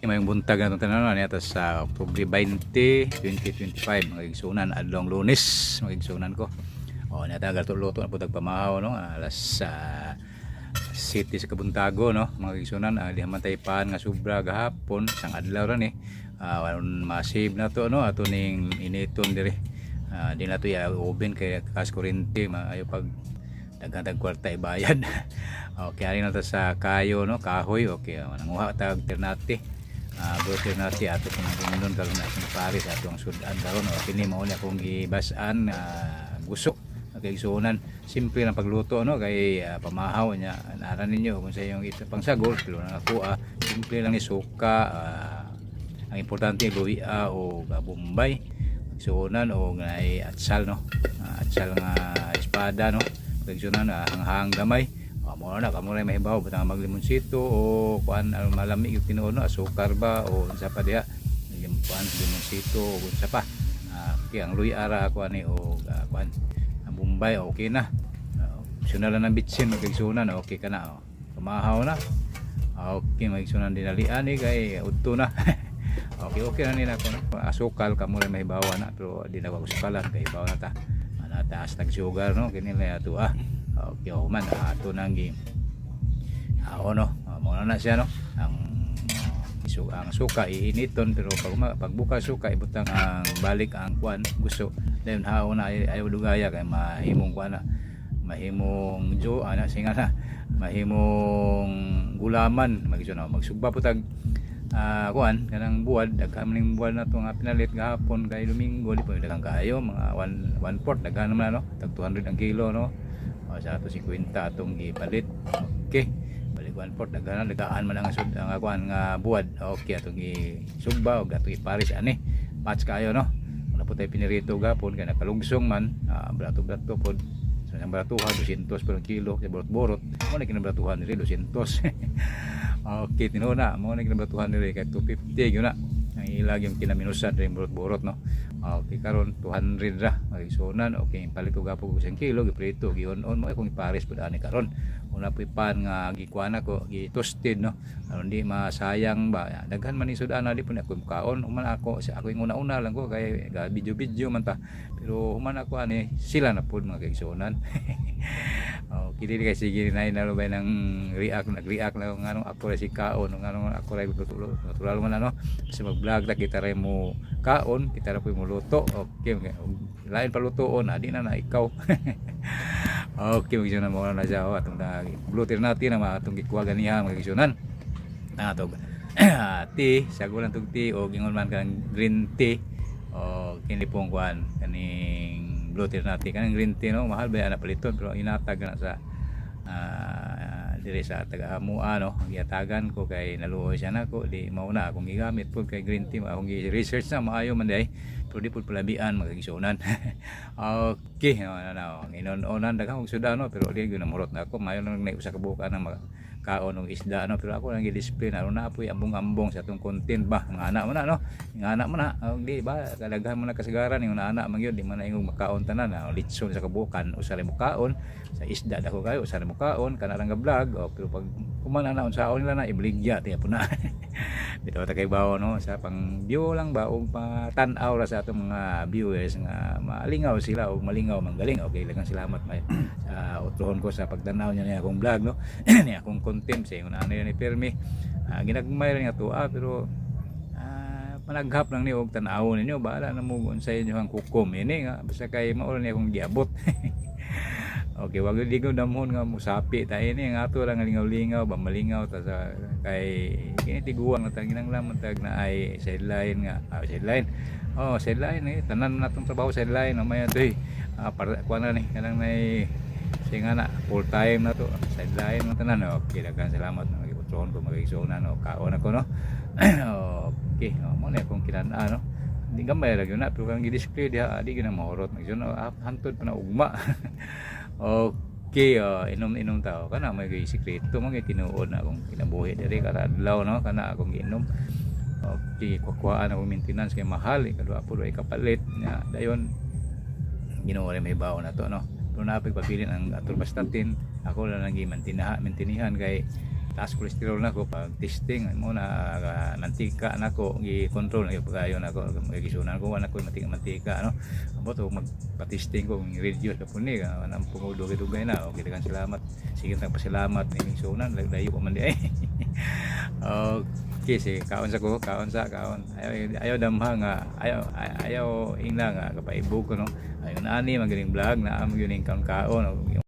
Maayong buntag natong tanan niya sa Oktubre 20, 2025, mga igsunan, adlong Lunes, mga igsunan ko. O niya tagal luto na pud pamahaw, no, alas sa 7 sa kabuntago, no, mga igsunan. Diha man tay pan nga sobra gahapon sang adlaw ra ni. Ma-save na to, no, ato ning initon diri. Di na to ya oven kay kas kuryente, maayo pag daghan tag kwarta ibayad. Okay, ari na ta sa kayo, no, kahoy. Okay, nanguha tag ternate. Blue ternate ato kung rindon karon na akong pares ato ang sudan karon. O kini mao ni akong gibas-an guso. Okay, igsuonan, simple lang pagluto, no, kay pamahaw niya naran ninyo kung sa iyong ito pangsagol, pero na ako simple lang ni suka, ang importante luya o bombay, igsuonan, o nga atsal, no, atsal nga espada, no, igsuonan, hanghang gamay. Mo na kamo ra mahibaw butang maglimonsito o kuan, malami yung tinuod, no, asukar ba o unsa pa diha, kuan, limonsito o unsa pa. Okay, ang luya ra ako ani o kuan, ang bombay, okay na. Optional lang ng bitsin, magigsunan, okay ka na, oh. Pamahaw na. Okay, magigsunan, dinalian eh kay udto na. Okay na nila ako, no? Asukal kamo ra mahibawa na, pero di na ako sukalan kay hibaw na ta. Ana taas tag sugar, no, kini lang ato ah. Okay, oh man ato nang gi no, mo na siya, no, ang ang suka iiniton, pero pag pagbuka suka ibutang ang balik ang kuan, gusto dayon haon na ay, ayaw dugaya kay mahimong kuan na, mahimong jo ana singa na mahimong gulaman magso na. Magsugba po tag kuan kanang buwad, daghan man ning buwad na to nga pinalit gahapon kay Domingo. Di po daghan kaayo, mga 1 one fourth, daghan naman, no, tag 200 ang kilo, no. O, sa ato 50 atong gipalit. Okay, balik 1 fourth, daghan na, dagaan man ang sud ang kuan nga buwad. Okay, atong gisugba og atong iparis ani, patch kayo, no. Wala po tayo pinirito gapon kay nakalugsong man, brato-brato pod. So ang bratuhan 200 per kilo kay borot-borot mo na kinabratuhan diri 200. Okay, tinuod na mo na kinabratuhan diri kay 250 gyud na ang ilag yung kinaminusan diri borot-borot, no. Okay, karon 200 ra magisunan. Okay, palit ko gapon og 1 kilo, giprito, gion-on mo akong ipares pud ani karon. Una po pan nga gikuan ako, gi-toasted, no, aron di masayang ba. Daghan man ni sudan di po na ako kaon. Human ako sa ako yung una-una lang ko kay ga video-video man ta, pero human ako ani sila na pud, mga kaigsuonan. Okay, dili kay sige na inalubay ng react, nag-react na kung anong ako ra si kaon, kung anong ako ra natural man ano. Kasi mag-vlog ta, kita ra mo kaon, kita ra po mo luto. Okay, lain pa lutoon, adi na na ikaw. Okay, magisunan mo na siya, oh, atong na blue natin na atong gikuha ganiha, mga kaigsuonan. Na atong tea, sagulan tong tea o gingon man kang green tea o kini pong kuan kaning blue natin kaning green tea, no. Mahal ba na paliton, pero inatag na sa diri sa taga Amua, no. Giatagan ko kay naluoy siya nako, di mao na akong gigamit pud kay green tea. Akong gi-research na maayo man diay, pero di pud palabian, mga kaigsuonan. Okay, no, no, no. Inon-onan daghang og suda, no, pero di gyud namurot na ako. Maayo lang na usa ka buok na kaon og isda, no, pero ako lang gi-display na aron na apoy ambong-ambong sa atong content ba. Nga anak mo na, no, nga anak mo na. Og di ba kadaghan mo na kasagaran yung anak man gyud, di man na ingong makaon tanan na litson sa kabukan, usa ra mo kaon sa isda, dako kayo, usa ra mo kaon kana lang nga vlog. O, pero pag kumana na unsaon nila na ibligya tiya po na. Bitaw ta kay bawo, no, sa pang view lang ba og pa-tan-aw ra sa atong mga viewers nga malingaw sila og malingaw manggaling. Okay lang, salamat may sa utrohon ko sa pagtan-aw niya ni akong vlog, no, ni akong content sa ingon ano ni permi ginagmay ra nga tuwa, pero panaghap lang ni og tan-awon ninyo. Bahala na mo unsay inyo ang kukom ini nga basta kay mao ni akong giabot. Okay, wag di ko damhon nga musapi ta ini nga ato lang nga lingaw-lingaw ba, malingaw ta sa kay kini tiguang na tag ginanglan man tag na ay sideline nga sideline. Oh, sideline eh tanan na tong trabaho sideline mamaya to eh. Para kuan na ni kanang nay singa na full time na to, sideline man tanan. Okay, daghan salamat na magiputron ko, magigsuonan, no, kaon ako, no. Okay, oh, mo na akong kinan-an, no. Hindi gamay ra gyud na, pero kang gi-display diha di gyud na mahurot magsuon, hantod pa na ugma. Okay, oh, inom-inom tao kana may sikreto man tinuod na akong kinabuhi diri kada adlaw, no, kana akong giinom. Okay, kukuhaan akong maintenance kay mahal eh, kadua po ay kapalit nya dayon Ginoo rin may baon na to, no. Pero napig pabilin ang atorvastatin, ako lang nang gimantinaha, mantinihan kay taas cholesterol na ko. Pag testing mo na Mantika nako gi-control na pagayon nako, mga igsuonan ko. Wala ko mantika mantika, no? Ambot og magpa-testing ko, reduce pa pud ni anang pungo, dugay-dugay na. Okay, daghang salamat. Sige, tang pasalamat ni igsuonan, layo pa man di ay. Okay, sige, kaon sa ko, kaon sa kaon. Ayaw ayaw damha nga ayaw ayaw ingna nga kapaibog ko, no? Ayon ani magaling vlog na amo yun kaon kaon.